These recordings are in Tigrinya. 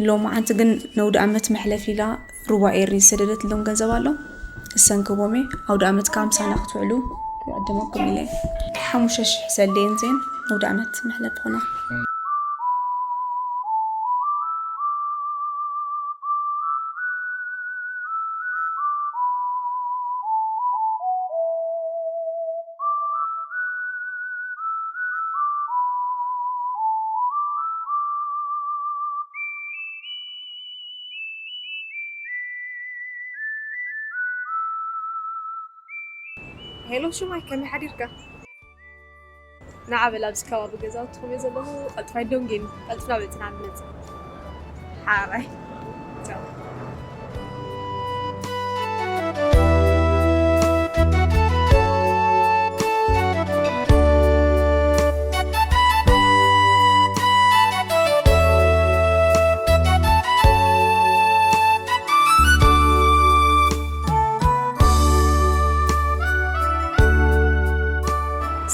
ሎማዓንቲ ግን ነውዲ ዓመት መሕለፊ ኢላ ሩባ ኤሪ ዝሰደደትሎም ገንዘብ ኣሎ። እሰንክቦም እየ። ኣውዲ ዓመት ከዓ ምሳና ክትውዕሉ ይዕድመኩም ኢለ። ሓሙሽተ ሽሕ ሰልደየን ዜን ነውዲ ዓመት መሕለፊ ኾና። ሄሎ ሽማይ፣ ከመይ ሓዲርካ? ንዓ በል፣ ኣብዚ ከባቢ ገዛውትኹም እየ ዘለኹ። ቀልጥፋይ ደንጌኒ፣ ቀልጥፍና በልጽና ንመጽእ። ሓራይ። ቻው።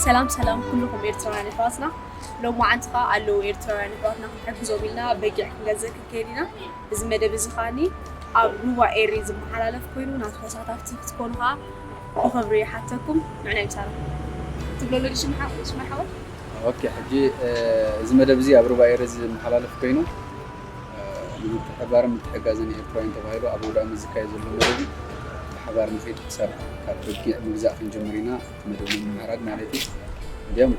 ሰላም ሰላም ኩልኹም ኤርትራውያን ኣሕዋትና። ሎማዓንቲ ኸኣ ኣለዉ ኤርትራውያን ኣሕዋትና ክንሕግዞም ኢልና በጊዕ ክንገዝእ ክንከይድ ኢና። እዚ መደብ እዚ ኸኣኒ ኣብ ሩባ ኤሪ ዝመሓላለፍ ኮይኑ ናቱ ተሳታፍቲ ክትኮኑ ኸኣ ብኽብሪ ይሓተኩም። ንዕናይ ምሳና ትብሎ ኣለዲ ሽም ሓ-፣ ሽም ሓወይ? ኦኬ፣ ሕጂ፣ እ፣ እዚ መደብ እዚ ኣብ ሩባ ኤሪ ዝመሓላለፍ ኮይኑ፣ እ፣ ንምትሕብባርን ምትሕጋዝን ኤርትራውያን ተባሂሉ ኣብ ኣውደ ዓመት ዝካየድ ዘሎ መደብ እዩ። ብሓባር ንኸይድ ክሳብ ካብ በጊዕ ምግዛእ ክንጀምር ኢና። መደብ ንምምዕራግ ማለት እዩ። እንዲያም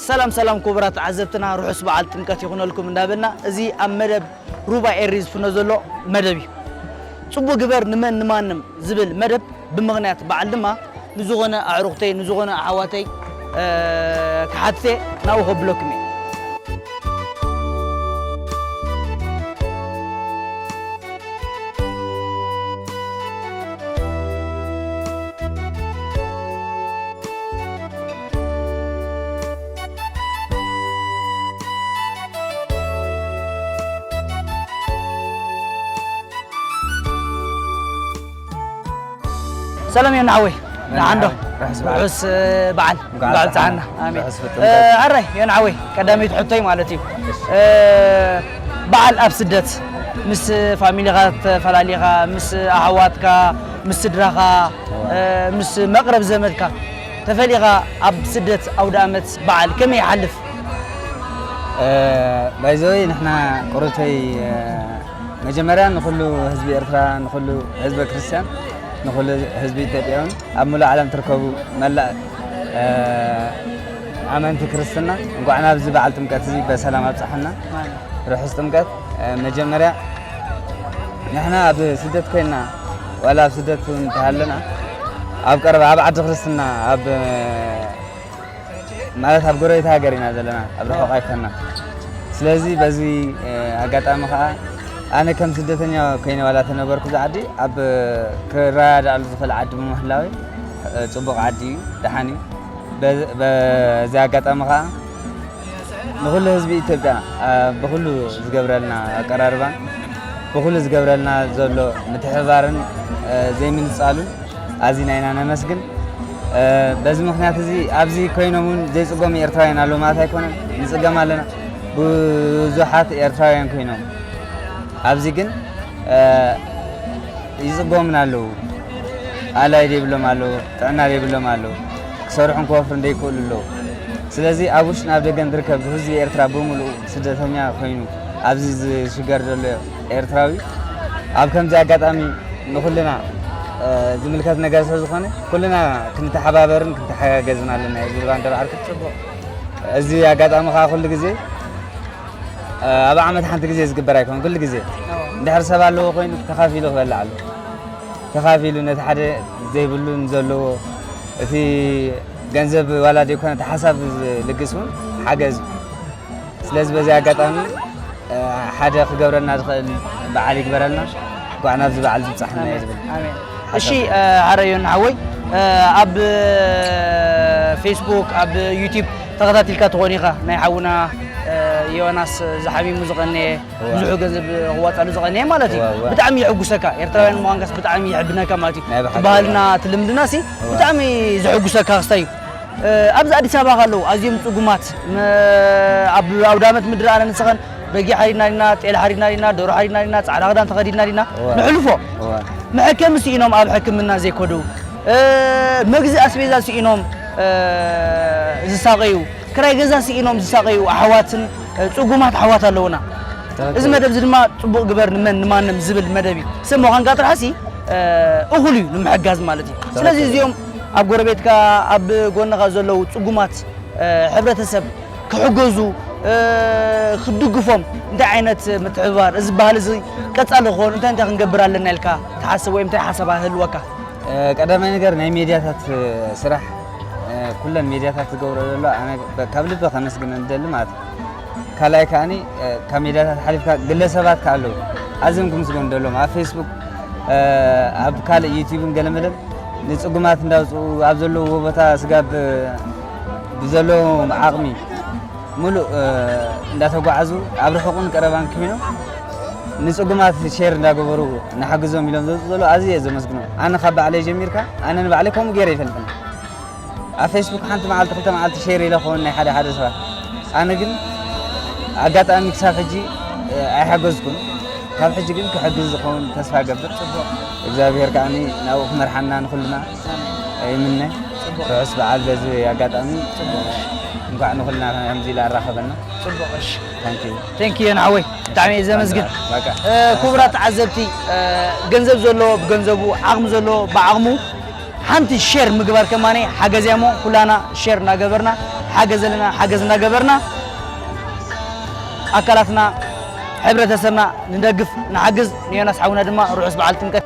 ሰላም ሰላም ክቡራት ተዓዘብትና፣ ርሑስ በዓል ጥምቀት ይኹነልኩም እንዳበልና፣ እዚ ኣብ መደብ ሩባ ኤሪ ዝፍኖ ዘሎ መደብ እዩ። ጽቡቕ ግበር ንመን ንማንም ዝብል መደብ ብምኽንያት በዓል ድማ ንዝኾነ ኣዕሩኽተይ፣ ንዝኾነ ኣሕዋተይ፣ እ፣ ክሓትተ ናብኡ ከብለኩም እየ። ሰላም ዮና ሓወይ፣ ደሓን ዶ? ርሑስ በዓል። ርሑስ በዓል። እንኳዕ ኣብፀሐና። ኣሜን። ኣራይ ዮና ሓወይ፣ ቀዳመይቲ ሕቶይ ማለት እዩ። በዓል ኣብ ስደት ምስ ፋሚሊኻ ተፈላሊኻ፣ ምስ ኣሕዋትካ፣ ምስ ስድራኻ፣ ምስ መቕረብ ዘመድካ ተፈሊኻ ኣብ ስደት ኣውደ ኣመት በዓል ከመይ ይሓልፍ? ባይዘወይ ንሕና ቁሩተይ መጀመርያ ንኹሉ ህዝቢ ኤርትራ፣ ንኹሉ ህዝበ ክርስትያን፣ ንኹሉ ህዝቢ ኢትዮጵያ እውን ኣብ ሙሉእ ዓለም ትርከቡ መላእ ኣመንቲ ክርስትና እንኳዕ ናብዚ በዓል ጥምቀት እዚ በሰላም ኣብፀሐና። ርሑስ ጥምቀት። መጀመርያ ንሕና ኣብ ስደት ኮይና ዋላ ኣብ ስደት እውን እንተሃለና ኣብ ቀረባ ኣብ ዓዲ ክርስትና ኣብ ማለት ኣብ ጎረቤት ሃገር ኢና ዘለና፣ ኣብ ርሑቕ ኣይኮንና። ስለዚ በዚ ኣጋጣሚ ከዓ ኣነ ከም ስደተኛ ኮይነ ዋላ ተነበርኩ እዚ ዓዲ ኣብ ክረዳዳኣሉ ዝኽእል ዓዲ ብምህላወይ ፅቡቕ ዓዲ እዩ፣ ደሓን እዩ። በዚ ኣጋጣሚ ከዓ ንኹሉ ህዝቢ ኢትዮጵያ ብኹሉ ዝገብረልና ኣቀራርባን ብኹሉ ዝገብረልና ዘሎ ምትሕብባርን ዘይምንፃሉን ኣዚና ኢና ነመስግን። በዚ ምኽንያት እዚ ኣብዚ ኮይኖም እውን ዘይፅገሙ ኤርትራውያን ኣለዉ ማለት ኣይኮነን፣ ንፅገም ኣለና። ብዙሓት ኤርትራውያን ኮይኖም ኣብዚ ግን ይፅገሙና ኣለዉ። ኣላይ ዘይብሎም ኣለዉ፣ ጥዕና ዘይብሎም ኣለዉ፣ ክሰርሑን ክወፍሩን ዘይክእሉ ኣለዉ። ስለዚ ኣብ ውሽጥን ኣብ ደገን ዝርከብ ህዝቢ ኤርትራ ብምሉኡ ስደተኛ ኮይኑ ኣብዚ ዝሽገር ዘሎ ኤርትራዊ ኣብ ከምዚ ኣጋጣሚ ንኹልና ዝምልከት ነገር ስለዝኾነ ኩልና ክንተሓባበርን ክንተሓጋገዝን ኣለና እዩ ዝብል ባንደር ዓርኩ። እዚ ኣጋጣሚ ከዓ ኩሉ ግዜ ኣብ ዓመት ሓንቲ ግዜ ዝግበር ኣይኮን፣ ኩሉ ግዜ እንድሕር ሰብ ኣለዎ ኮይኑ ተኻፊሉ ክበልዕ ኣሎ። ተኻፊሉ ነቲ ሓደ ዘይብሉ ንዘለዎ እቲ ገንዘብ ዋላ ዘይኮነ እቲ ሓሳብ ዝልግስ እውን ሓገዝ እዩ። ስለዚ በዚ ኣጋጣሚ ሓደ ክገብረና ዝኽእል በዓል ይግበረልና። እንኳዕ ናብዚ በዓል ዝብፃሕና እየ ዝብል። ኣሜን። እሺ ሓረዮን ሓወይ ኣብ ፌስቡክ ኣብ ዩቲብ ተኸታቲልካ ትኾን ኢኻ ናይ ሓውና ዮናስ ዝሓሚሙ ዝቐነየ ብዙሑ ገንዘብ ክዋፃሉ ዝቐነየ ማለት እዩ። ብጣዕሚ የሐጉሰካ፣ ኤርትራውያን ምዃንካስ ብጣዕሚ ይሕብነካ ማለት እዩ። ባህልና እቲ ልምድና ሲ ብጣዕሚ ዘሐጉሰካ ክስታይ እዩ። ኣብዚ ኣዲስ ኣበባ ካለዉ ኣዝዮም ፅጉማት ኣብ ኣውዳመት ምድሪ ኣነ ንስኸን በጊዕ ሓሪድና ዲና፣ ጤል ሓሪድና ዲና፣ ደሮ ሓሪድና ዲና፣ ፃዕዳ ክዳን ተኸዲድና ዲና ንሕልፎ። መሐከሚ ስኢኖም ኣብ ሕክምና ዘይከዱ፣ መግዚ ኣስቤዛ ስኢኖም ዝሳቐዩ፣ ክራይ ገዛ ስኢኖም ዝሳቐዩ ኣሕዋትን ፅጉማት ኣሕዋት ኣለዉና። እዚ መደብ እዚ ድማ ፅቡቕ ግበር ንመን ንማንም ዝብል መደብ እዩ። ሰብ ምዃንካ ጥራሕ ሲ እኹል እዩ ንምሕጋዝ ማለት እዩ። ስለዚ እዚኦም ኣብ ጎረቤትካ ኣብ ጎንኻ ዘለዉ ፅጉማት ሕብረተሰብ ክሕገዙ ክድግፎም እንታይ ዓይነት ምትሕብባር እዚ ባህሊ እዚ ቀፃሊ ክኾን እንታይ እንታይ ክንገብር ኣለና ኢልካ ትሓስብ ወይ እንታይ ሓሳብ ህልወካ? ቀዳማይ ነገር ናይ ሜድያታት ስራሕ ኩለን ሜድያታት ዝገብሮ ዘሎ ኣነ ካብ ልቢ ከመስግን እንደሊ ማለት እዩ። ካልኣይ ከዓኒ ካብ ሜድያታት ሓሊፍካ ግለሰባት ከ ኣለዉ ኣዝዮም ክምስገኑ ዘለዎም ኣብ ፌስቡክ ኣብ ካልእ ዩቲብን ገለመለን ንፅጉማት እንዳውፅኡ ኣብ ዘለውዎ ቦታ ስጋብ ብዘለዎም ዓቕሚ ሙሉእ እንዳተጓዓዙ ኣብ ርሑቕን ቀረባን ኮይኖም ንፅጉማት ሼር እንዳገበሩ ንሓግዞም ኢሎም ዘውፅኡ ዘለዉ ኣዝየ እየ ዘመስግኖም። ኣነ ካብ ባዕለይ ጀሚርካ ኣነ ንባዕለይ ከምኡ ገይረ ይፈልጥን ኣብ ፌስቡክ ሓንቲ መዓልቲ ክልተ መዓልቲ ሼር ኢለ ክኸውን ናይ ሓደ ሓደ ሰባት ኣነ ግን ኣጋጣሚ ክሳብ ሕጂ ኣይሓገዝኩን። ካብ ሕጂ ግን ክሕግዝ ዝኸውን ተስፋ ገብር። እግዚኣብሔር ከዓ ናብኡ ክመርሓና ንኩልና ይምነ። ርሑስ በዓል በዚ ኣጋጣሚ እንኳዕ ንኩልና ከምዚ ኢላ ኣራኸበና። ጽቡቕ እሺ። Thank you። Thank you ዮና ሓወይ ብጣዕሚ እየ ዘመስግን። ክቡራት ተዓዘብቲ ገንዘብ ዘለዎ ብገንዘቡ ዓቕሚ ዘለዎ ብዓቕሙ ሓንቲ ሼር ምግባር ከማነ ሓገዝ እያ እሞ ኩላና ሼር እናገበርና ሓገዝ ዘለና ሓገዝ እናገበርና ኣካላትና ሕብረተሰብና ንደግፍ ንሓግዝ። ንዮናስ ሓውና ድማ ርሑስ በዓል ጥምቀት።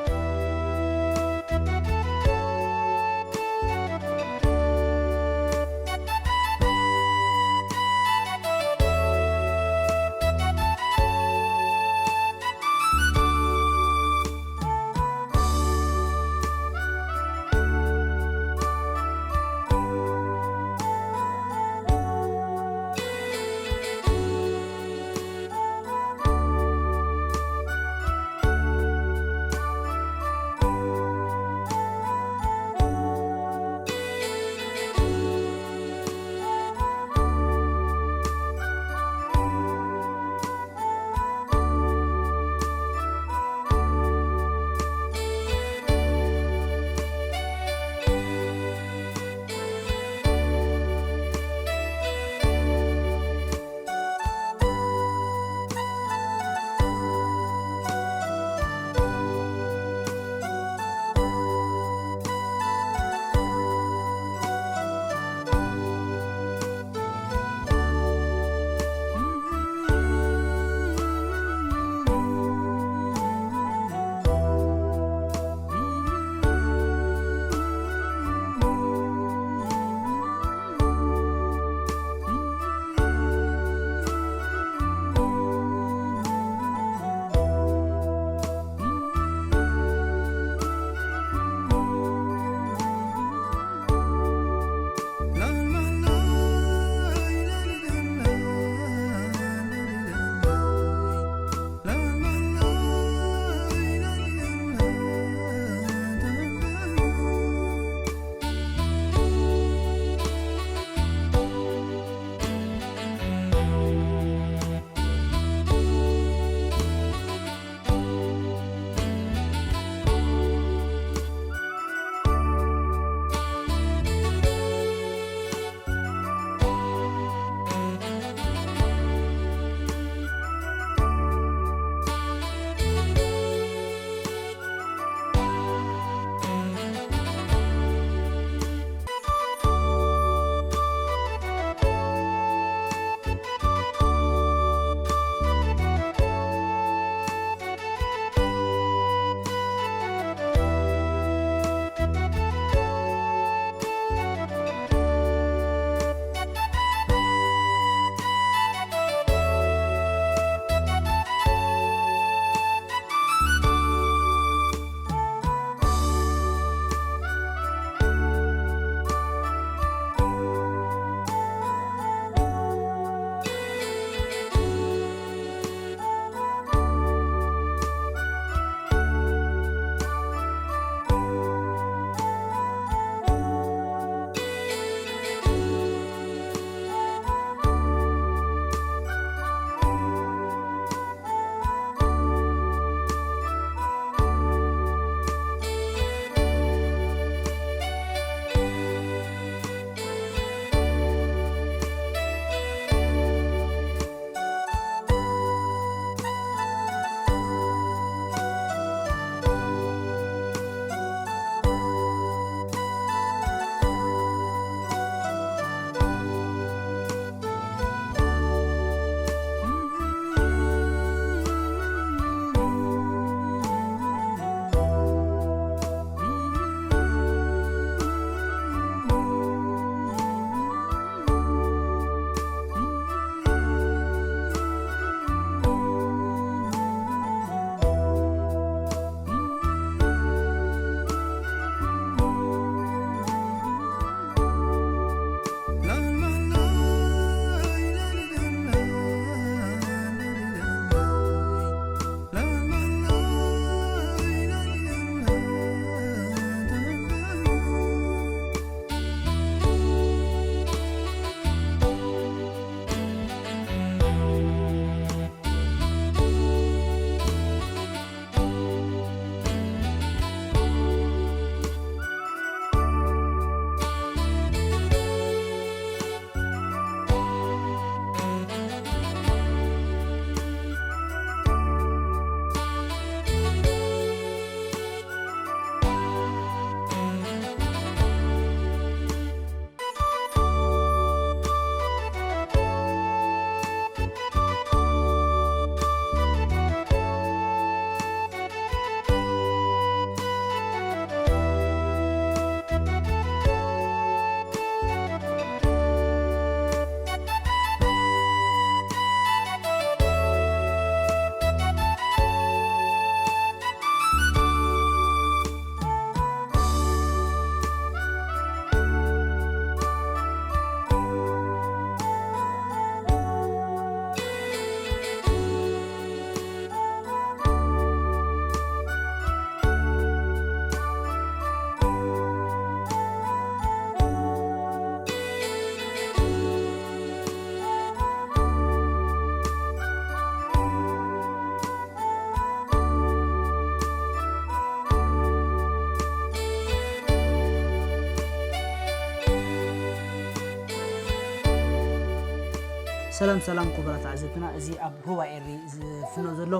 ሰላም ሰላም ክቡራት ተዓዘብትና፣ እዚ ኣብ ሩባ ኤሪ ዝፍኖ ዘሎ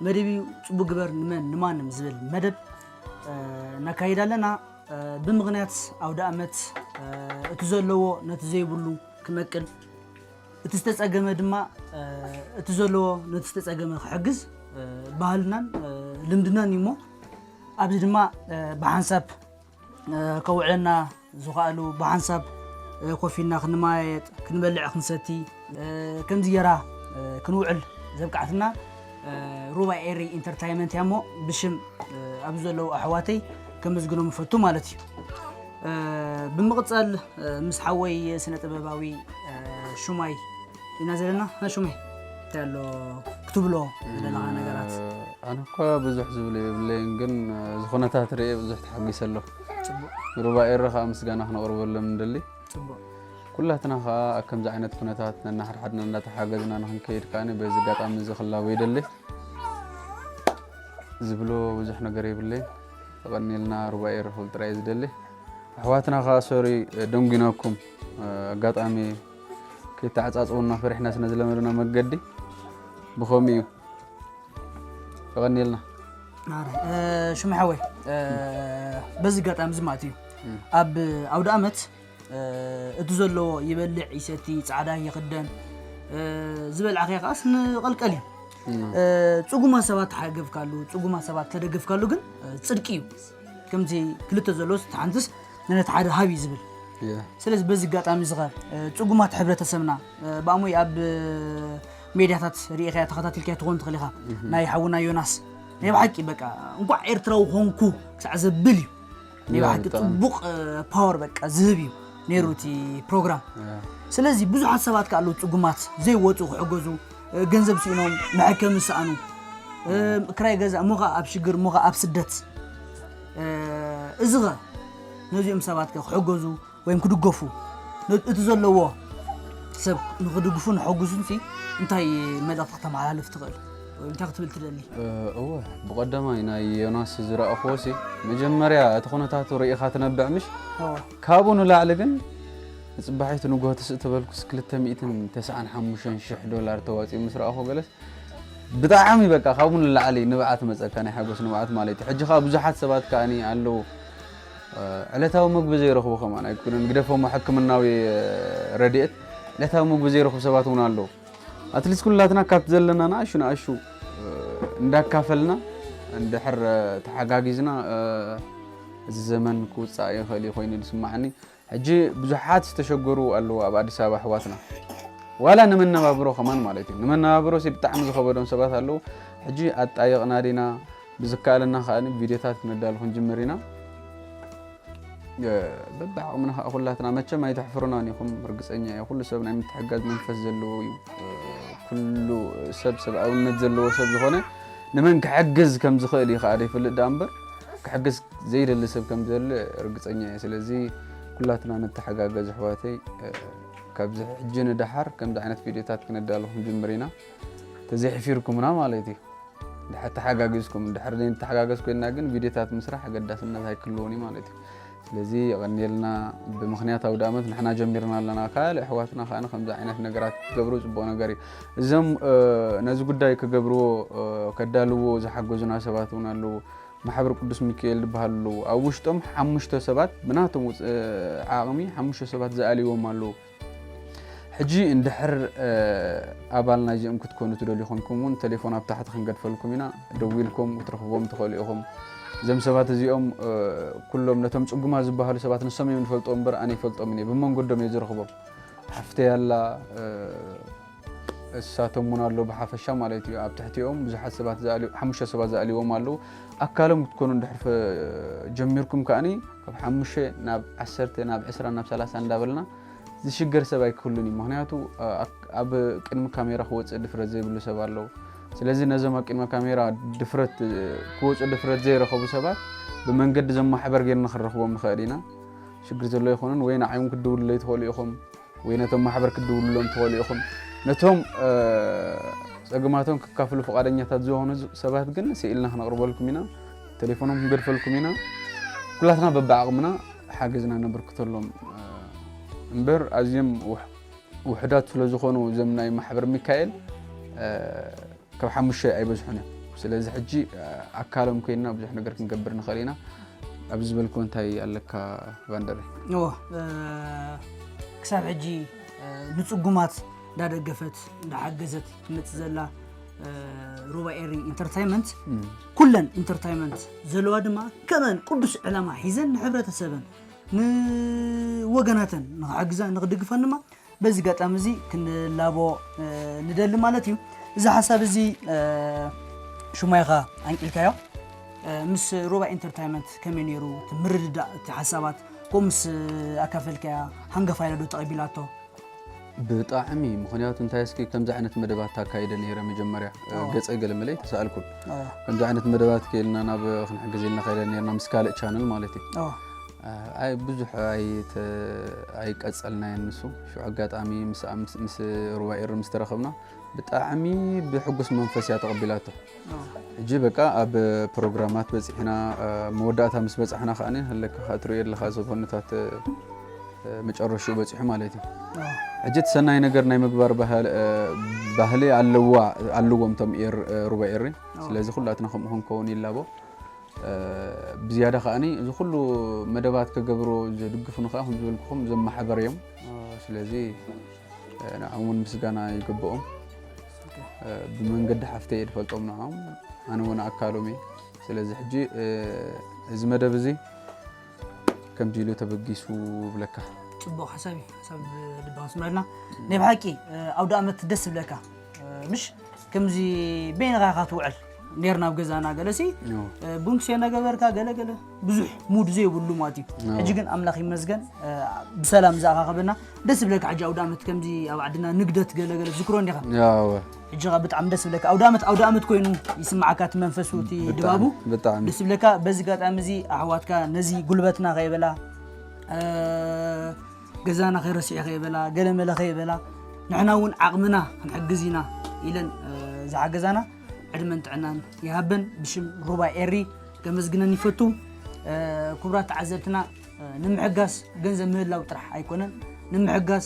መደብ እዩ። ጽቡቅ ግበር ንመን ንማንም ዝብል መደብ፣ እ፣ ነካይድ ኣለና። እ፣ ብምኽንያት ኣውደ ኣመት፣ እ፣ እቲ ዘለዎ ነቲ ዘይብሉ ክመቅል፣ እቲ ዝተጸገመ ድማ፣ እ፣ እቲ ዘለዎ ነቲ ዝተጸገመ ክሕግዝ፣ እ፣ ባህልናን፣ እ፣ ልምድናን እዩ እሞ፣ ኣብዚ ድማ፣ እ፣ ብሓንሳብ እ፣ ከውዕለና ዝኸኣሉ ብሓንሳብ፣ እ፣ ኮፍ ኢልና ክንመያየጥ፣ ክንበልዕ፣ ክንሰቲ፣ እ፣ ከምዚ ጌራ፣ እ፣ ክንውዕል ዘብቃዕትና፣ እ፣ ሩባ ኤሪ ኢንተርታይመንት እያ እሞ ብሽም፣ እ፣ ኣብዚ ዘለዉ ኣሕዋተይ ከመስግኖም እፈቱ ማለት እዩ። እ፣ ብምቕጻል፣ እ፣ ምስ ሓወይ ስነ ጥበባዊ፣ እ፣ ሹማይ ኢና ዘለና። ና ሹመይ፣ እንታይ ኣሎ ክትብሎ ዝደለኻ ነገራት? ኣነ እኳ ብዙሕ ዝብሎ የብለይን፣ ግን፣ እ፣ እዚ ኩነታት ርእየ ብዙሕ ተሓጒሰ ኣለኹ። ጽቡቕ። ንሩባ ኤሪ ከኣ ምስጋና ክነቕርበሎም ንደሊ። ጽቡቕ። ኩላትና ከኣ ኣብ ከምዚ ዓይነት ኩነታት ነናሓድሓድና እንዳተሓገዝና ንኽንከይድ ከኣ በዚ ኣጋጣሚ እዚ ክላቦ ይደሊ። ዝብሎ ብዙሕ ነገር የብለይን። የቐንየልና ሩባ ኤሪ ክብል ጥራይ እየ ዝደሊ። ኣሕዋትና ከኣ ሶሪ ደንጒነኩም፣ እ፣ ኣጋጣሚ ከይተዓጻጸውና ፈሪሕና ስለ ዝለመድና መገዲ ብኸምኡ እዩ። የቐንየልና። ማረ፣ እ፣ ሽሙ ሓወይ፣ እ፣ በዚ ኣጋጣሚ እዚ ማለት እዩ። እም። ኣብ ኣውደ ኣመት፣ እ፣ እቲ ዘለዎ ይበልዕ፣ ይሰቲ፣ ጻዕዳ ይኽደን፣ እ፣ ዝበልዓኸ ከኣስ ንቐልቀል እዩ። እም። እ፣ ጽጉማት ሰባት ተሓገፍካሉ፣ ጽጉማት ሰባት ተደገፍካሉ ግን፣ እ፣ ጽድቂ እዩ። ከምቲ ክልተ ዘሎስ፣ እቲ ሓንትስ ነቲ ሓደ ሃብ እዩ ዝብል። እየ። ስለዚ በዚ ኣጋጣሚ እዚ ኸ፣ እ፣ ጽጉማት ሕብረተሰብና፣ እ፣ ብኣሞይ ኣብ፣ እ፣ ሜድያታት ርኢኻያ ተኸታቲልካያ ትኾን ትኽእል ኢኻ። እህ። ናይ ሓውና ዮናስ ናይ ብሓቂ በቃ እንቋዕ ኤርትራዊ ኾንኩ ክሳዕ ዘብል እዩ። ናይ እያ፣ ብሓቂ ብጣዕሚ። ጽቡቕ፣ እ፣ ፓወር በቃ ዝህብ እዩ ነይሩ እቲ ፕሮግራም። እያ። ስለዚ ብዙሓት ሰባት ከ ኣለዉ ጽጉማት ዘይወጹ ክሕገዙ፣ እ፣ ገንዘብ ስኢኖም መሐከሚ ዝሰኣኑ፣ እ፣ ክራይ ገዛ እሞ ኸኣ ኣብ ሽግር እሞ ኸኣ ኣብ ስደት። እ፣ እዚ ኸ ነዚኦም ሰባት ከ ክሕገዙ ወይም ክድገፉ ነ-፣ እቲ ዘለዎ ሰብ ንኽድግፉ ንሕጉሱን ሲ እንታይ መልእኽቲ ክተመሓላልፍ ትኽእል? ወይ እንታይ ክትብል ትደሊ? እ፣ እወ፣ ብቐዳማይ ናይ ዮናስ ዝረኣኽዎ ሲ መጀመርያ እቲ ኩነታቱ ርኢኻ ትነብዕ ምሽ? እወ። ካብኡ ንላዕሊ ግን ንጽባሒቱ ንግሆ ትስእ ተበልኩስ ክልተ ሚእትን ተስዓን ሓሙሽተን ሽሕ ዶላር ተዋጺኡ ምስ ረኣኹ ገለስ ብጣዕሚ በቃ ካብኡ ንላዕሊ ንብዓት መጸካ፣ ናይ ሓጎስ ንብዓት ማለት እዩ። ሕጂ ከኣ ብዙሓት ሰባት ከኣኒ ኣለዉ፣ እ፣ ዕለታዊ ምግቢ ዘይረኽቡ ከማን ኣይኮነን፣ ግደፎሞ ሕክምናዊ፣ እ፣ ረድኤት፣ ዕለታዊ ምግቢ ዘይረኽቡ ሰባት እውን ኣለዉ። ኣትሊስት ኩላትና ካብቲ ዘለና ንኣሹ ንኣሹ፣ እ፣ እንዳካፈልና እንድሕር፣ እ፣ ተሓጋጊዝና፣ እ፣ እዚ ዘመን ክውጻእ ይኽእል እዩ ኮይኑ ዝስማዓኒ። ሕጂ ብዙሓት ዝተሸገሩ ኣለዉ ኣብ ኣዲስ ኣበባ ኣሕዋትና። ዋላ ንመነባብሮ ከማን ማለት እዩ። ንመነባብሮ ሲ ብጣዕሚ ዝኸበዶም ሰባት ኣለዉ። ሕጂ ኣጣየቕና ዲና፣ ብዝከኣለና ከኣ ቪድዮታት ክነዳሉ ክንጅምር ኢና። እ፣ በብዓቕምና ከኣ ኩላትና መቸም ኣይተሕፍሩናን ኢኹም፣ ርግጸኛ እየ። ኩሉ ሰብ ናይ ምትሕጋዝ መንፈስ ዘለዎ እዩ። እ፣ ኩሉ ሰብ ሰብኣውነት ዘለዎ ሰብ ዝኾነ ንመን ክሕግዝ ከም ዝኽእል እዩ ከኣ ዘይፈልጥ ደኣ እምበር፣ ክሕግዝ ዘይደሊ ሰብ ከም ዘለ ርግጸኛ እየ። ስለዚ ኩላትና ንተሓጋገዝ ኣሕዋተይ። እ፣ ካብዚ ሕጂ ንደሓር ከምዚ ዓይነት ቪድዮታት ክነዳሉ ክንጅምር ኢና። ተዘይሕፊርኩምና ማለት እዩ። ድሓር ተሓጋጊዝኩም፣ ድሕር ዘይንተሓጋገዝ ኮይንና ግን ቪድዮታት ምስራሕ ኣገዳስነት ኣይክህልዎን እዩ ማለት እዩ። ስለዚ የቐንየልና። ብምኽንያት ኣውደ ኣመት ንሕና ጀሚርና ኣለና። ካልእ ኣሕዋትና ከኣ ከምዚ ዓይነት ነገራት ክገብሩ ጽቡቕ ነገር እዩ። እዞም፣ እ፣ ነዚ ጉዳይ ክገብርዎ፣ እ፣ ከዳልዎ ዝሓገዙና ሰባት እውን ኣለዉ። ማሕበር ቅዱስ ሚካኤል ዝበሃሉ ኣለዉ። ኣብ ውሽጦም ሓሙሽተ ሰባት ብናቶም ውፅ-፣ ዓቕሚ ሓሙሽተ ሰባት ዝኣልይዎም ኣለዉ። ሕጂ እንድሕር፣ እ፣ ኣባል ናይዚኦም ክትኮኑ ትደልዩ ኮንኩም እውን ቴሌፎን ኣብ ታሕቲ ክንገድፈልኩም ኢና። ደዊልኩም ክትረኽብዎም ትኽእሉ ኢኹም። እዞም ሰባት እዚኦም፣ እ፣ ኩሎም ነቶም ጽጉማት ዝበሃሉ ሰባት ንሶም እዮም ዝፈልጥዎም እምበር ኣነ ይፈልጦምን እየ። ብመንገዶም እየ ዝረኽቦም። ሓፍተይ ኣላ፣ እ፣ እሳቶም እውን ኣለዉ ብሓፈሻ ማለት እዩ። ኣብ ትሕቲኦም ብዙሓት ሰባት ዝኣልዩ-፣ ሓሙሽተ ሰባት ዝኣልይዎም ኣለዉ። ኣካሎም ክትኮኑ እንድሕር ፈ-፣ ጀሚርኩም ከኣኒ ካብ ሓሙሽተ ናብ ዓሰርተ፣ ናብ ዕስራ፣ ናብ ሰላሳ እንዳበልና ዝሽገር ሰብ ኣይክህሉን እዩ። ምኽንያቱ፣ እ፣ ኣክ-፣ ኣብ ቅድሚ ካሜራ ክወጽእ ድፍረት ዘይብሉ ሰብ ኣለዉ። ስለዚ ነዞም ኣብ ቅድሚ ካሜራ ድፍረት፣ እ፣ ክወጹ ድፍረት ዘይረኸቡ ሰባት ብመንገዲ እዞም ማሕበር ጌርና ክንረኽቦም ንኽእል ኢና። ሽግር ዘሎ ኣይኮነን። ወይ ንዓዮም ክትድውሉለይ ትኽእሉ ኢኹም፣ ወይ ነቶም ማሕበር ክትድውሉሎም ትኽእሉ ኢኹም። ነቶም፣ እ፣ ጸገማቶም ክካፍሉ ፍቓደኛታት ዝኾኑ ዝ-፣ ሰባት ግን ስኢልና ክነቕርበልኩም ኢና። ቴሌፎኖም ክንገድፈልኩም ኢና። ኩላትና በብዓቕምና ሓገዝና ነበርክተሎም፣ እ፣ እምበር ኣዝዮም ውሕ-፣ ውሕዳት ስለ ዝኾኑ እዞም ናይ ማሕበር ሚካኤል ካብ ሓሙሽተ ኣይበዝሑን እዮም። ስለዚ ሕጂ ኣካሎም ኮይንና ብዙሕ ነገር ክንገብር ንኽእል ኢና። ኣብዚ ዝበልክዎ እንታይ ኣለካ ቫንደሪ? ክሳብ ሕጂ ንፅጉማት እንዳደገፈት እንዳሓገዘት ትመፅእ ዘላ ሩባ ኤሪ ኢንተርታይመንት፣ ኩለን ኢንተርታይመንት ዘለዋ ድማ ከመን ቅዱስ ዕላማ ሒዘን ንሕብረተሰበን ንወገናተን ንክሕግዛ ንክድግፈን ድማ በዚ ኣጋጣሚ እዚ ክንላቦ ንደሊ ማለት እዩ። እዚ ሓሳብ እዚ ሽማይኻ ኣንቂልካዮ። ምስ ሩባ ኢንተርታይመንት ከመይ ነይሩ እቲ ምርድዳእ፣ እቲ ሓሳባት ከምኡ ምስ ኣካፈልካያ ሃንገፋ ኢላ ዶ ተቐቢላቶ? ብጣዕሚ። ምኽንያቱ እንታይ እስኪ ከምዚ ዓይነት መደባት ታካይደ ነይረ መጀመርያ ገጸ ገለ መለ ተሳእልኩን። ከምዚ ዓይነት መደባት ከይልና ናብ ክንሕግዝ ኢልና ከይደ ነርና ምስ ካልእ ቻነል ማለት እዩ። ኣይ ብዙሕ ኣይቀጸልናየን ንሱ። ሽዑ ኣጋጣሚ ምስ ሩባ ኤሪ ምስ ተረኸብና ብጣዕሚ ብሕጉስ መንፈስ እያ ተቐቢላቶ። ሕጂ በቃ ኣብ ፕሮግራማት በጺሕና፣ መወዳእታ ምስ በጻሕና ከዓኒ፣ ሃለካ ከኣ ትርእዮ ኣለኻ፣ እዚ ኩነታት መጨረሽኡ በጺሑ ማለት እዩ። ሕጂ እቲ ሰናይ ነገር ናይ ምግባር ባህሊ ኣለዎም እቶም ሩባ ኤሪ። ስለዚ ኩላትና ከምኡ ክንከውን ይላቦ። ብዝያዳ ከዓኒ እዚ ኩሉ መደባት ከገብሮ ዝድግፉኒ ከኣ ከም ዝበልኩኹም እዞም ማሕበር እዮም። ስለዚ ንዕኦም እውን ምስጋና ይግብኦም። ብመንገዲ ሓፍተይ እየ ዝፈልጦም ንዕኦም፣ ኣነ እውን ኣካሎም እየ። ስለዚ ሕጂ እዚ መደብ እዚ ከምዚ ኢሉ ተበጊሱ ብለካ። ጽቡቕ ሓሳብ እዩ፣ ሓሳብ ልቢ ከስምረልና። ናይ ብሓቂ ኣውደ ኣመት ደስ ዝብለካ ምሽ ከምዚ በይንኻ ኢኻ ትውዕል ነርና ኣብ ገዛና ገለሲ ቡን ክሰ እናገበርካ ገለ ገለ ብዙሕ ሙድ ዘይብሉ ማለት እዩ። ሕጂ ግን ኣምላኽ ይመስገን ብሰላም ዝኣኻኸበና። ደስ ዝብለካ ሕጂ ኣውደ ኣመት ከምዚ ኣብ ዓድና ንግደት ገለ ገለ ዝክሮ እንዲኻ። ሕጂ ኸኣ ብጣዕሚ ደስ ዝብለካ ኣውደ ኣመት ኣውደ ኣመት ኮይኑ ይስምዓካ እቲ መንፈሱ እቲ ድባቡ። ደስ ዝብለካ በዚ ኣጋጣሚ እዚ ኣሕዋትካ ነዚ ጉልበትና ከይበላ ገዛና ከይረስዕ ከይበላ ገለ መለ ከይበላ ንሕና እውን ዓቕምና ክንሕግዝ ኢና ኢለን ዝሓገዛና ዕድመን ጥዕናን ይሃበን። ብሽም ሩባ ኤሪ ከመስግነን ይፈቱ። ክቡራት ተዓዘብትና ንምሕጋስ ገንዘብ ምህላው ጥራሕ ኣይኮነን፣ ንምሕጋስ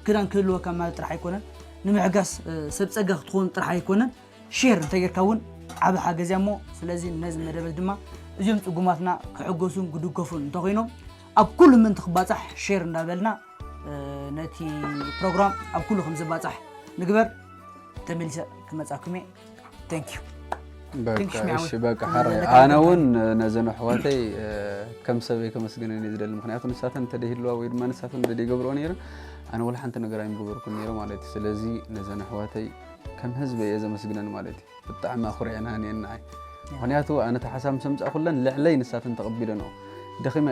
ክዳን ክህልወካ ማለት ጥራሕ ኣይኮነን፣ ንምሕጋስ ሰብ ፀጋ ክትኸውን ጥራሕ ኣይኮነን፣ ሼር እንተጌርካ እውን ዓብ ሓገዝ እያ እሞ ስለዚ ነዚ መደበት ድማ እዚኦም ፅጉማትና ክሕገሱን ክድገፉን እንተኮይኖም ኣብ ኩሉ ምእንቲ ክባፃሕ ሼር እንዳበልና ነቲ ፕሮግራም ኣብ ኩሉ ከምዝባፃሕ ንግበር። ተመሊሰ ክመፃኩም እየ። Thank you። በቃ እሺ በቃ ሓራይ ኣነ እውን ነዘን ኣሕዋተይ ከም ሰበይ ከመስግነን እየ ዝደሊ። ምክንያቱ ንሳተን እንተደይህልዋ ወይ ድማ ንሳተን እንተደይገብርኦ ነይረን ኣነ ወላ ሓንቲ ነገር ኣይምገበርኩን ነይረ ማለት እዩ። ስለዚ ነዘን ኣሕዋተይ ከም ህዝቢ እየ ዘመስግነን ማለት እዩ። ብጣዕሚ ኣኹሪዐናኒ እየን ንዓይ። ምኽንያቱ ኣነ እቲ ሓሳብ ምስ ኣምጻእኩለን ልዕለይ ንሳተን ተቐቢለንኦ። ደኺመ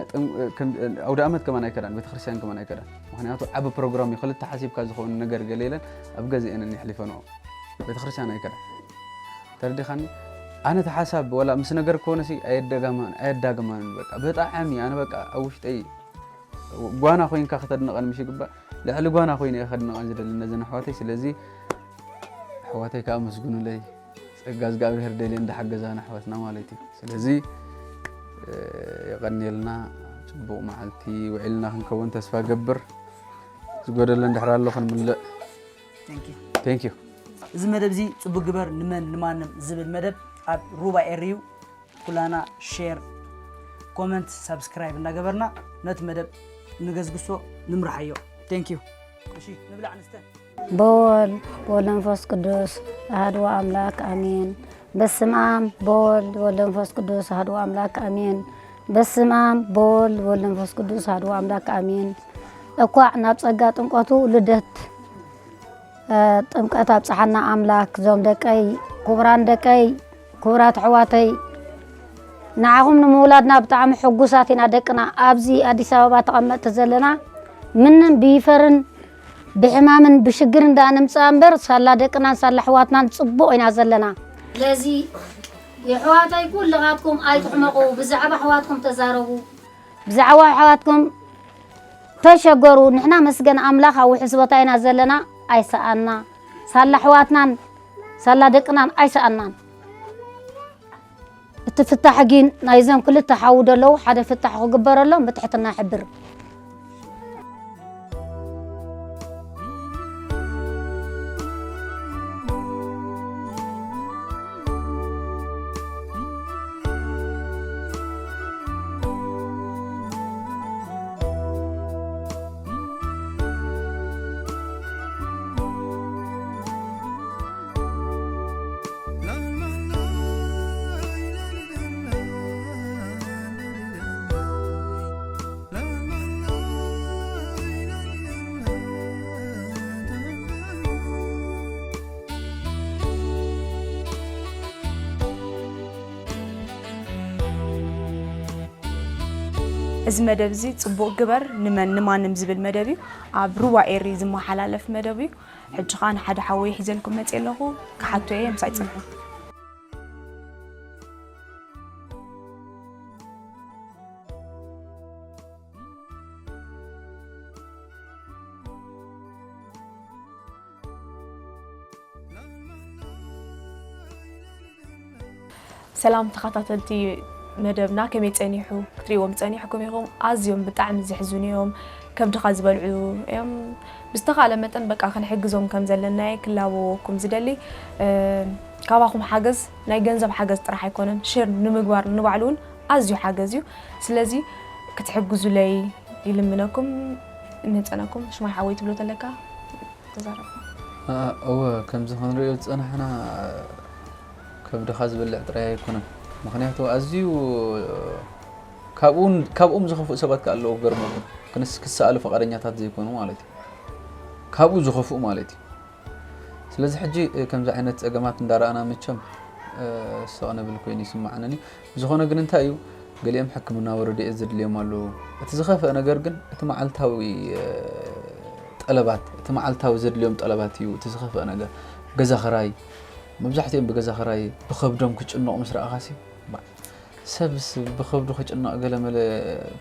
ኣውደ ኣመት ከማን ኣይከዳን፣ ቤተክርስትያን ከማን ኣይከዳን። ምኽንያቱ ዓቢ ፕሮግራም እዩ፣ ክልተ ሓሲብካ ዝኸውን ነገር ገለ የለን፣ ኣብ ገዝኤን እየን የሕሊፈንኦ። ቤተክርስትያን ኣይከዳን። ተረዲኻኒ? ኣነ እቲ ሓሳብ ወላ ምስ ነገርክወንሲ ኣየደጋማን ኣየዳግማንን በቃ ብጣዕሚ ኣነ በቃ ኣብ ውሽጠይ ጓና ኮይንካ ከተድንቐን ምሽ ይግባእ ልዕሊ ጓና ኮይነ እየ ከድንቐን ዝደሊ ነዘን ኣሕዋተይ። ስለዚ ኣሕዋተይ ከዓ ኣመስግኑለይ። ጸጋ እግዚኣብሔር ደልየ እንዳሓገዛና ኣሕዋትና ማለት እዩ። ስለዚ የቐንየልና። ጽቡቕ መዓልቲ ውዒልና ክንከውን ተስፋ ገብር። ዝጎደለ እንድሕር ኣሎ ክንምልእ። Thank you። እዚ መደብ እዚ ጽቡቅ ግበር ንመን ንማንም ዝብል መደብ ኣብ ሩባ ኤሪ እዩ። ኩላና ሼር፣ ኮመንት፣ ሳብስክራይብ እንዳገበርና ነቲ መደብ ንገዝግሶ ንምርሓዮ። Thank you። እሺ ንብላዕ ንስተ። በወልድ ወመንፈስ ቅዱስ ኣሐዱ ኣምላክ ኣሜን። በስመ ኣብ በወልድ ወመንፈስ ቅዱስ ኣሐዱ ኣምላክ ኣሜን። በስመ ኣብ በወልድ ወመንፈስ ቅዱስ ኣሐዱ ኣምላክ ኣሜን። እኳዕ ናብ ጸጋ ጥምቀቱ ልደት ጥምቀት ኣብፀሓና ኣምላክ። እዞም ደቀይ ክቡራን ደቀይ ክቡራት ኣሕዋተይ ንዓኹም ንምውላድና ብጣዕሚ ሕጉሳት ኢና። ደቅና ኣብዚ ኣዲስ ኣበባ ተቐመጥቲ ዘለና ምንም ብይፈርን ብሕማምን ብሽግርን ደኣ ንምፅኣ እምበር ሳላ ደቅናን ሳላ ኣሕዋትናን ፅቡቕ ኢና ዘለና። ስለዚ የሕዋተይ ኩልኻትኩም ኣይትሕመቑ፣ ብዛዕባ ኣሕዋትኩም ተዛረቡ። ብዛዕባ ኣሕዋትኩም ተሸገሩ ንሕና መስገን ኣምላኽ ኣብ ውሕስ ቦታ ኢና ዘለና ኣይሰኣና ሳላ ኣሕዋትናን ሳላ ደቅናን ኣይሰኣናን። እቲ ፍታሕ ግን ናይዞም ክልተ ሓዉ ደለዉ ሓደ ፍታሕ ክግበረሎም ብትሕትና ይሕብር። እዚ መደብ እዚ ጽቡቕ ግበር ንመን ንማንም ዝብል መደብ እዩ። ኣብ ሩባ ኤሪ ዝመሓላለፍ መደብ እዩ። ሕጂ ኸኣ ንሓደ ሓወይ ሒዘልኩም መጽእ ኣለኹ። ክሓቶ እየ፣ ምሳይ ጽንሑ። ሰላም ተኸታተልቲ መደብና፣ ከመይ ጸኒሑ? ክትሪእዎም ጸኒሕኩም ኢኹም። ኣዝዮም ብጣዕሚ ዘሕዝኑ እዮም። ከብድኻ ዝበልዑ እዮም። ብዝተኻለ መጠን በቃ ክንሕግዞም ከም ዘለና እየ ክላበወኩም ዝደሊ። እ፣ ካባኹም ሓገዝ፣ ናይ ገንዘብ ሓገዝ ጥራሕ ኣይኮነን፣ ሼር ንምግባር ንባዕሉ እውን ኣዝዩ ሓገዝ እዩ። ስለዚ ክትሕግዙለይ ይልምነኩም። ንህጸነኩም ሽማይ ሓወይ ትብሎ ተለካ ተዛረብ። እ፣ እወ፣ ከምዚ ክንሪኦ ዝጸናሕና ከብድኻ ዝበልዕ ጥራይ ኣይኮነን። ምኽንያቱ ኣዝዩ ካብኡን-፣ ካብኦም ዝኸፍኡ ሰባት ከ ኣለዉ፣ ክገርመኩም። ክንስ-፣ ክሰኣሉ ፈቓደኛታት ዘይኮኑ ማለት እዩ። ካብኡ ዝኸፍኡ ማለት እዩ። ስለዚ ሕጂ፣ እ፣ ከምዚ ዓይነት ጸገማት እንዳረኣና መቸም፣ እ፣ ስቕ ንብል ኮይኑ ይስምዓኒ። ብዝኾነ ግን እንታይ እዩ፣ ገሊኦም ሕክምናዊ ረድኤት ዘድልዮም ኣለዉ። እቲ ዝኸፍአ ነገር ግን እቲ መዓልታዊ፣ እ፣ ጠለባት፣ እቲ መዓልታዊ ዘድልዮም ጠለባት እዩ እቲ ዝኸፍአ ነገር። ገዛ ኽራይ፣ መብዛሕትኦም ብገዛ ኽራይ ብኸብዶም ክጭነቑ ምስ ረኣኻሲ፣ ባ-፣ ሰብስ ብኸብዱ ክጭነቕ ገለመለ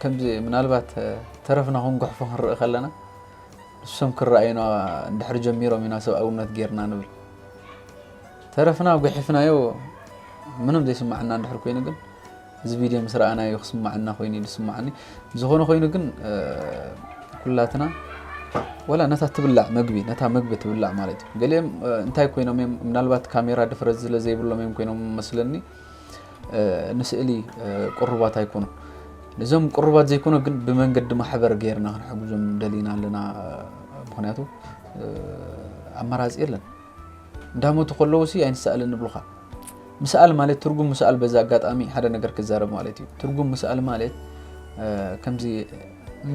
ከምዚ ምናልባት፣ እ፣ ተረፍና ክንጉሕፎ ክንርኢ ከለና፣ ንሶም ክረኣዩና እንድሕር ጀሚሮም ኢና ሰብኣውነት ጌርና ንብል። ተረፍና ጉሒፍናዮ ምንም ዘይስምዓና እንድሕር ኮይኑ ግን፣ እዚ ቪድዮ ምስ ረኣናዮ ክስምዓና ኮይኑ እዩ ዝስምዓኒ። ብዝኾነ ኮይኑ ግን፣ እ፣ ኩላትና ወላ ነታ ትብላዕ መግቢ፣ ነታ መግቢ ትብላዕ ማለት እዩ። ገሊኦም፣ እ፣ እንታይ ኮይኖም እዮም? ምናልባት ካሜራ ድፍረት ስለ ዘይብሎም እዮም ኮይኖም መስለኒ። እ፣ ንስእሊ፣ እ፣ ቅሩባት ኣይኮኑን። ነዞም ቅሩባት ዘይኮኑ ግን ብመንገዲ ማሕበር ጌርና ክንሕግዞም ደሊና ኣለና። ምኽንያቱ፣ እ፣ ኣማራጺ የለን። እንዳሞቱ ከለዉ ሲ ኣይንሰኣልን ንብሉኻ። ምስኣል ማለት፣ ትርጉም ምስኣል በዚ ኣጋጣሚ ሓደ ነገር ክዛረብ ማለት እዩ። ትርጉም ምስኣል ማለት፣ እ፣ ከምዚ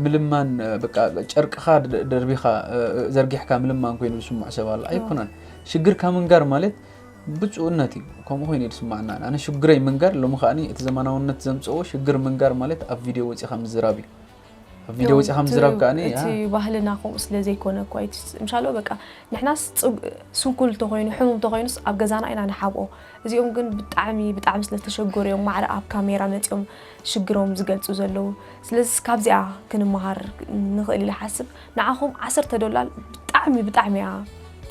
ምልማን፣ እ፣ በቃ ጨርቅኻ ደ-፣ ደርቢኻ፣ እ፣ ዘርጊሕካ ምልማን ኮይኑ ዝስምዖ ሰብ ኣሎ። ኣይኮነን። ሽግርካ ምንጋር ማለት ብፁዕነት እዩ። ከምኡ ኮይኑ እዩ ዝስምዓና። ኣነ ሽግረይ ምንጋር፣ ሎሚ ከኣኒ እቲ ዘመናውነት ዘምጽኦ ሽግር ምንጋር ማለት ኣብ ቪድዮ ወጺኻ ምዝራብ እዩ። ኣብ ቪድዮ ወጺኻ ምዝራብ ከኣኒ፣ እቲ ያ። ባህልና ከምኡ ስለ ዘይኮነ እኮ እዩ። ምሻሎ በቃ ንሕናስ ጽብ-፣ ስንኩል ተኾይኑ፣ ሕሙም ተኾይኑስ ኣብ ገዛና ኢና ንሓብኦ። እዚኦም ግን ብጣዕሚ፣ ብጣዕሚ ስለ ዝተሸገሩ እዮም ማዕረ ኣብ ካሜራ መጺኦም ሽግሮም ዝገልጹ ዘለዉ። ስለዚ ካብዚኣ ክንመሃር ንኽእል ኢለ ሓስብ። ንዓኹም ዓሰርተ ዶላር ብጣዕሚ፣ ብጣዕሚ እያ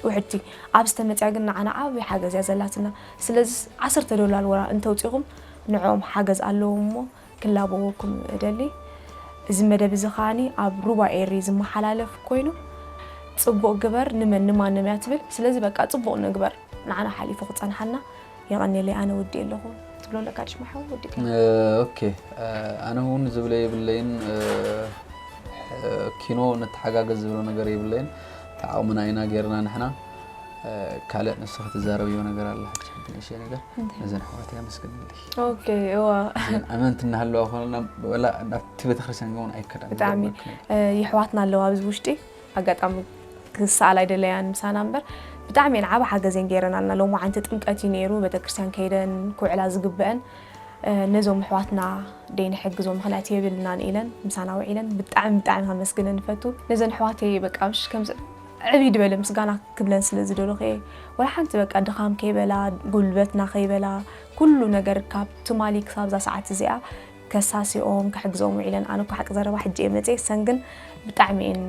ውሕድቲ። ኣብ ዝተመጽያ ግን ንዓና ዓብዪ ሓገዝ እያ ዘላትና። ስለዚ ዓሰርተ ዶላር ወላ እንተውጺኹም ንዕኦም ሓገዝ ኣለዎም እሞ ክላበወኩም እደሊ። እዚ መደብ እዚ ከኣኒ ኣብ ሩባ ኤሪ ዝመሓላለፍ ኮይኑ፣ ጽቡቕ ግበር ንመን ንማንም እያ ትብል። ስለዚ በቃ ጽቡቕ ንግበር፣ ንዓና ሓሊፉ ክጸንሓና። የቐንየለይ፣ ኣነ ወዲእ ኣለኹ ትብሎ ኣለካ ድሽማ ሓው ወዲእካ? እ፣ ኦኬ፣ እ፣ ኣነ እውን ዝብለ የብለይን፣ እ፣ እ፣ ኪኖ ንተሓጋገዝ ዝብሎ ነገር የብለይን። ተዓቕምና ኢና ጌርና ንሕና። እ፣ ካልእ ንስኺ ትዛረብዮ ነገር ኣላ፣ ሓንቲ ንእሽተይ ነገር። እንታይ? ነዘን ኣሕዋተይ ኣመስግንልይ። ኦኬ፣ እዋ። እዘን ኣመንቲ እናሃለዋ ኮለና፣ ወላ ናብቲ ቤተክርስትያን እውን ኣይከዳን። ብጣዕሚ፣ ይገርመካ። እ፣ የሕዋትና ኣለዋ ኣብዚ ውሽጢ። ኣጋጣሚ ክሰኣላ ኣይደለያን ምሳና እምበር፣ ብጣዕሚ እየን ዓቢ ሓገዝ እየን ገይረናልና። ሎማዓንቲ ጥምቀት እዩ ነይሩ፣ ቤተክርስትያን ከይደን ክውዕላ ዝግበአን፣ እ፣ ነዞም ኣሕዋትና ደይ ንሕግዞም ምኽንያት የብልናን ኢለን ምሳና ውዒለን ብጣዕሚ፣ ብጣዕሚ ከመስግነን ንፈቱ። ነዘን ኣሕዋተይ በቃ ምሽ ከምዚ ዕብይ ዝበለ ምስጋና ክብለን ስለ ዝደለኹ እየ። ወላ ሓንቲ በቃ ድኻም ከይበላ፣ ጉልበትና ከይበላ፣ ኩሉ ነገር ካብ ትማሊ ክሳብ እዛ ሰዓት እዚኣ ከሳሲኦም፣ ክሕግዞም ውዒለን። ኣነ እኮ ሓቂ ዘረባ ሕጂ እየ መፅየ፣ ሰን ግን ብጣዕሚ እየን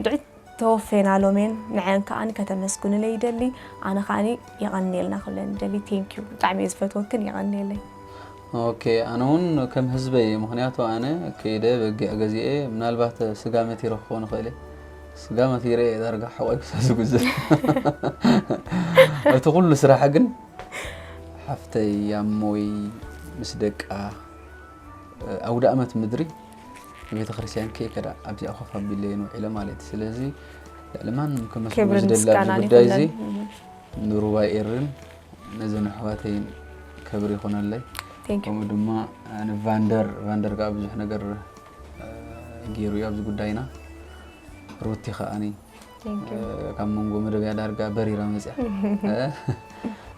ድዒ ተወፌናሎም እየን። ንዐን ከኣኒ ከተመስግኑለይ ይደሊ፣ ኣነ ከኣኒ የቐንየልና ክብለን ይደሊ። ቴንኪዩ፣ ብጣዕሚ እየ ዝፈትወክን፣ የቐንየለይ። ኦኬ፣ ኣነ እውን ከም ህዝበይ፣ ምኽንያቱ ኣነ ከይደ በጊዕ ገዚኤ፣ ምናልባት ስጋ መቲረ ክኸውን ይኽእል እየ። ስጋ መቲረ እየ ዳርጋ ሕቖይ ክሳብ ዝጉዝእ። እቲ ኩሉ ስራሕ ግን ሓፍተይ ኣሞይ ምስ ደቃ፣ ኣውደ ኣመት ምድሪ ንቤተ ክርስቲያን ከይከዳ ኣብዚኣ ኮፍ ኣቢለየን ውዒለ ማለት እዩ። ስለዚ ልዕሊ ማንም ከመስግኖ ክብርን ዝደሊ ኣብዚ ምስጋናን ጉዳይ እዚ ይኹነን። እም። ንሩባ ኤርን ነዘን ኣሕዋተይን ክብሪ ይኹነለይ። Thank you። ከምኡ ድማ ንቫንደር፣ ቫንደር ከዓ ብዙሕ ነገር፣ እ፣ ገይሩ እዩ ኣብዚ ጉዳይና። ሩቲ ከዓኒ፣ Thank you። እ፣ ካብ መንጎ መደብያ ዳርጋ በሪራ መፅያ። እ፣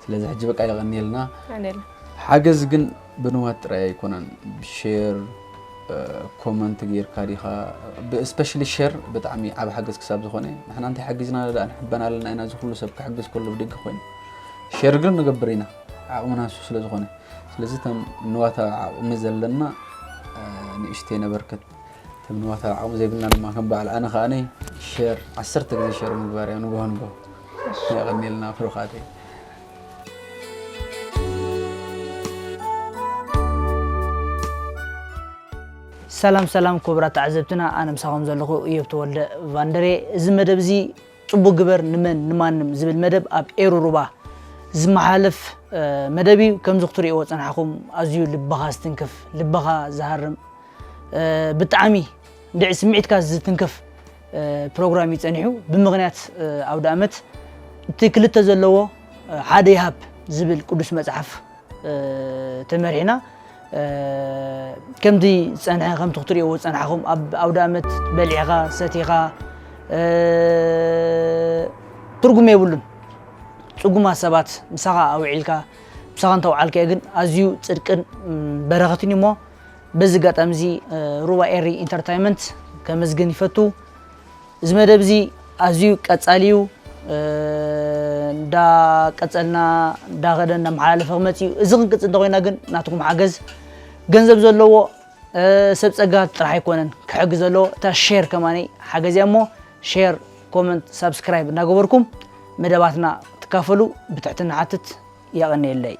ስለዚ ሕጂ በቃ የቐንየልና። ኣነል። ሓገዝ ግን ብንዋት ጥራይ ኣይኮነን፣ ብሼር፣ ኮመንት ጌርካ ዲኻ? ስፔሻሊ ሼር ብጣዕሚ ዓብ ሓገዝ ክሳብ ዝኾነ፣ ንሕና እንታይ ሓጊዝና ደኣ ንሕበን ኣለና ኢና፣ እዚ ኩሉ ሰብ ክሕግዝ ከሎ ብደገ ኮይኑ። ሼር ግን ንገብር ኢና፣ ዓቕምና ንሱ ስለ ዝኾነ። ስለዚ እቶም ንዋታ ዓቕሚ ዘለና ንእሽተይ ነበርከት፣ እቶም ንዋታ ዓቕሚ ዘይብልና ድማ ከም በዓል ኣነ ከኣ ሸር ዓሰርተ ግዜ ሸር ምግባር እያ ንግሆ ንግሆ። የቐንየልና ብሩኻተይ። ሰላም ሰላም ክቡራት ተዓዘብትና፣ ኣነ ምሳኹም ዘለኹ እዮብ ተወልደ ቫንደሬ። እዚ መደብ እዚ ጽቡቅ ግበር ንመን ንማንም ዝብል መደብ ኣብ ኤሩ ሩባ ዝመሓለፍ መደብ እዩ። ከምዚ ክትርእይዎ ጸናሕኩም ኣዝዩ ልብኻ ዝትንክፍ፣ ልብኻ ዝሃርም፣ ብጣዕሚ እንድዒ ስምዒትካ ዝትንክፍ ፕሮግራም እዩ ጸኒሑ። ብምኽንያት ኣውደ ኣመት እቲ ክልተ ዘለዎ ሓደ ይሃብ ዝብል ቅዱስ መጽሓፍ ተመሪሕና። ከምዚ ዝጸንሐ ከምቲ ክትርእይዎ ዝጸናሕኩም ኣብ ኣውደ ኣመት በሊዕኻ ሰቲኻ ትርጉም የብሉን። ጽጉማት ሰባት ምሳኻ ኣውዒልካ ምሳኻ እንተውዓልካዮ ግን ኣዝዩ ጽድቅን በረኸትን እዩ እሞ በዚ ኣጋጣሚ እዚ ሩባ ኤሪ ኢንተርታይመንት ከመስግን ይፈቱ። እዚ መደብ እዚ ኣዝዩ ቀጻሊ እዩ። እንዳቀጸልና እንዳኸደ እንዳመሓላለፈ ክመጽእ እዩ። እዚ ክንቅጽል እንተኮይና ግን ናትኩም ሓገዝ ገንዘብ ዘለዎ ሰብ ጸጋ ጥራሕ ኣይኮነን ክሕግዝ ዘለዎ፣ እታ ሼር ከማኒ ሓገዝ እያ እሞ ሼር፣ ኮመንት፣ ሳብስክራይብ እንዳገበርኩም መደባትና ትካፈሉ ብትሕትና ሓትት። የቐንየለይ።